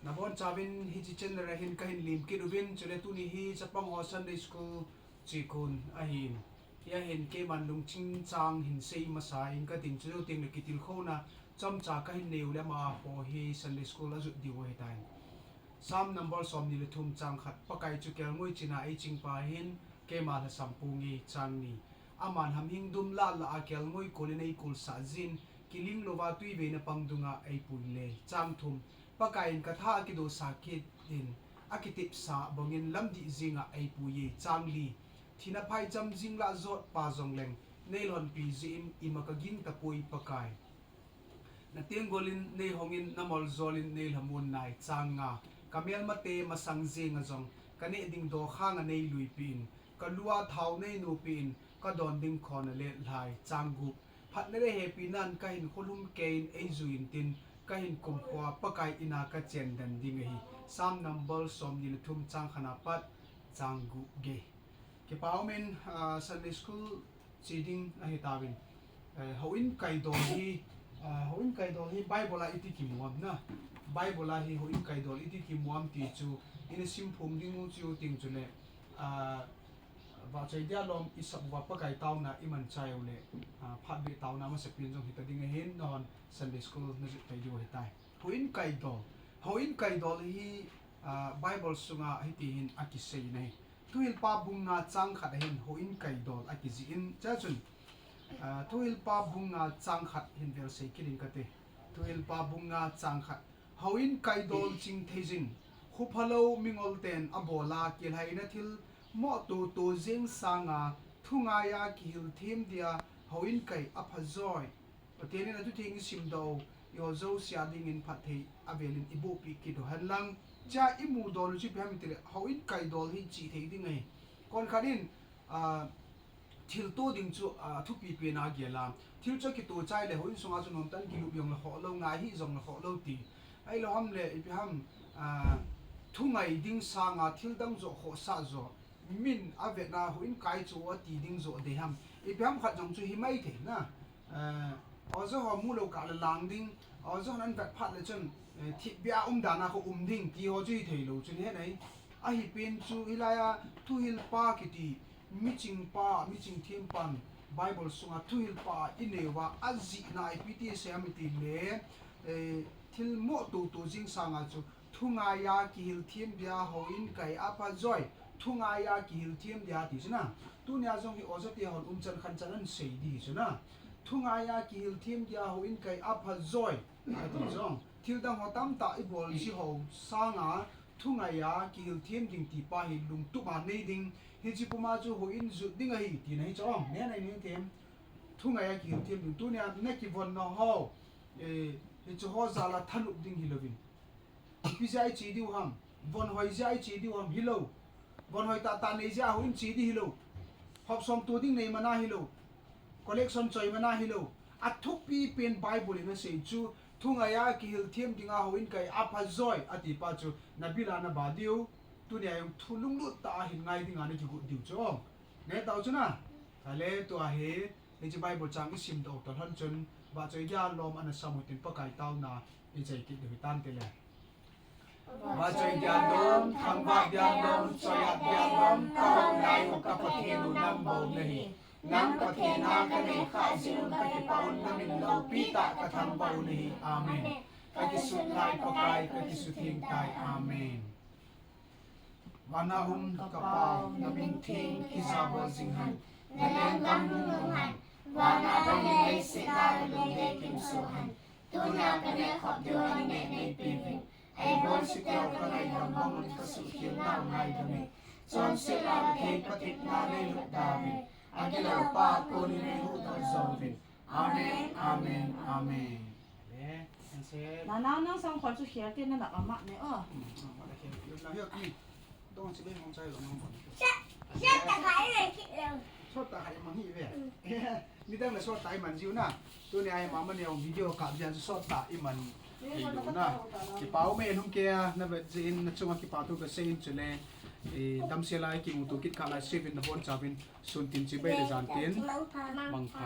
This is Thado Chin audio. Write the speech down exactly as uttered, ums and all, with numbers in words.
Nabonchauvin hiche channel a hin kahin lim kit uvin, chule tuni hi chapang ho Sunday School chekun ahin. Hia hin keiman lungching chang hin sei masa in kating, chujou tengle kitilkhouna chomcha kahin nei u le amaho hi Sunday School ajot diu ahitai. Psalm number somni le thum chang khat, Pakai chu kelngoi chinga eiching pa ahin, keima lhasam ponge. Chang ni, aman hamhing dum lah lah a kelngoi kol in eikolsah jin, kiling louva twi veina pang dunga eipui le. Chang thum, Pakai in katha akidosah kit in, akitepsa bangin lamdih jenga eipuiye. Chang li, thina phaicham jing lah jotpa jongleng, neilhonpi jeh in ima kaging tapoi Pakai. Natenggol in neihong in, namoljol in neilhamon nai. Chang nga, kamelmate masang jenga jong, kaneh ding dokhanga neiluipeh in, kalua thao neinopeh in, kadon ding khon aletlhai. Chang gup, phatna le hepinan kahinkho lhumkei in eijui intin, kahin kumkhoa Pakai ina kachen den ding ahi. Psalm number somni le thum chang khatna pat chang gup gei. Kipa umin, ah, Sunday School che ding ahitauvin. Eh, houin kaidol hi, ah, houin kaidol hi Bible a iti kimu am na. Bible a hi houin kaidol iti kimu am ti chu ina simphum ding u chu ting chule, ah, vahchoi dia lom isap uva Pakai taona iman chai ule, ah, phat beh taona masapen jong hita ding ahin, nahon Sunday School najot pai diu ahitai. Houin kaidol. Houin kaidol hi, ah, Bible sunga hiti hin akisei in ahi. Thuhilpa bung nga chang khat a hin houin kaidol akijih in, chuchun, ah, Thuhilpa bung nga chang khat hin velsei kit in kate. Thuhilpa bung nga chang khat. Houin kaidol chingthei jin, khuphalou mingol ten abola kilhaina thil mohtohtoh jeng sanga thungaia kihilthem dia houin kai aphajoi. Pathen in athutheng isimdoh u, eiho jouse a dingin phatthei avelin ibohpeh kit u henlang. Chea imudol u chu ipi ham itile, houin kaidol hi chihthei ding ahi. Konkhat in, ah, thilto ding chu, ah, thupi pen a agel a. Thil chu akito chai le, houin sunga chu nomtah in kilup jongle khoh lou, ngai hih jongle khoh lou ti. Ahilou ham le, ipi ham, ah, thungai ding sanga thildang joh khohsah joh. Min avetna houin kai chu ati ding joh dei ham. Ipi ham khat jong chu himaithei na. Eh, oja ho mulou kah le lang ding. Oja hon ahin vet phat le chun, eh, thipbeh a umdan a kho um ding ti ho chu hitheilou chun ahi nai. Ahipen chu hilai a thuhilpa kiti, michingpa, michingthempan Bible sunga thuhilpa inei uva ajihna ipi ti asei ham itile, eh, thil mohtohtoh jeng sanga chu thungaia kihilthem dia houin kai aphajoi. Thungaia kihilthem dia ti chu na. Tunia jong hi oja te hon umchan khanchan ahin sei di hi chu na. Thungaia kihilthem dia houin kai aphajoi ati jong, thildang ho tamtah ibol ji ho sanga thungaia kihilthem ding ti pa hi lungtup a nei ding. Hiche puma chu houin jot ding ahi tina hi chu, ong, nen ahi ning them. Thungaia kihilthem ding. Tunia nakivon nau ho, eh, hiche ho jal a thanop ding hilouvin, ipi jeh a iche diu ham? Von hoi jeh a iche diu ham? Hilou. Von hoi tahtah nei jeh a houin che di hilou. Hop som to ding nei man a hilou. Collection choi man a hilou. Athupi pen Bible in asei chu, thungaia kihilthem dinga houin kai aphajoi ati pa chu nabil a naba diu. Tunia jong thu lunglut tah a hin ngai dinga nakigot diu chu, ong. Neh tau chu na. Kale tua hi, hiche Bible chang isimdoh u toh lhon chun, vahchoi dia lom ana sam u hitin Pakai taona ichai kit diu hitan tile. Vahchoi dia lom, thangvah dia lom, choiat dia lom, ka hou nai u ka Pathen u nang bou nahi. Nang Pathen a kanei khah jeh un kakipah un, namin loupi tah kathangvah u nahi. Amen. Kakisut lai Pakai, kakisutheng tai. Amen. Vana um ka Pa, namin theng kijabol jing hen. Nalenggam hung lhung hen. Vana bangin leiset a lunggel kimsoh hen. Tunia kaneh khop diu a neh neipeuvin. Eibol siteu kangaidam bang un kasuhkhel nau ngaidam in. Chonset a kathei patepna neilut da uvin. Agilou pa a konin neihuhdoh jouvin. Amen, amen, amen. Nanao nang sangkhol chu khel te na nak ama ne o. Dong si be hong chai lo nang bon. Sot ta hai mang hi ve. Nidang le sot ta iman jiu na. Tunia hi mama neo video kap jeh a chu sot ta iman jiu na. Kipa ume, hung kei a navet jeh in nachunga kipa thu kasei in chule, eh, damsel a kimuto kit kah lai siuvin nabonchauvin sun tin chibai le jan tin mangpha.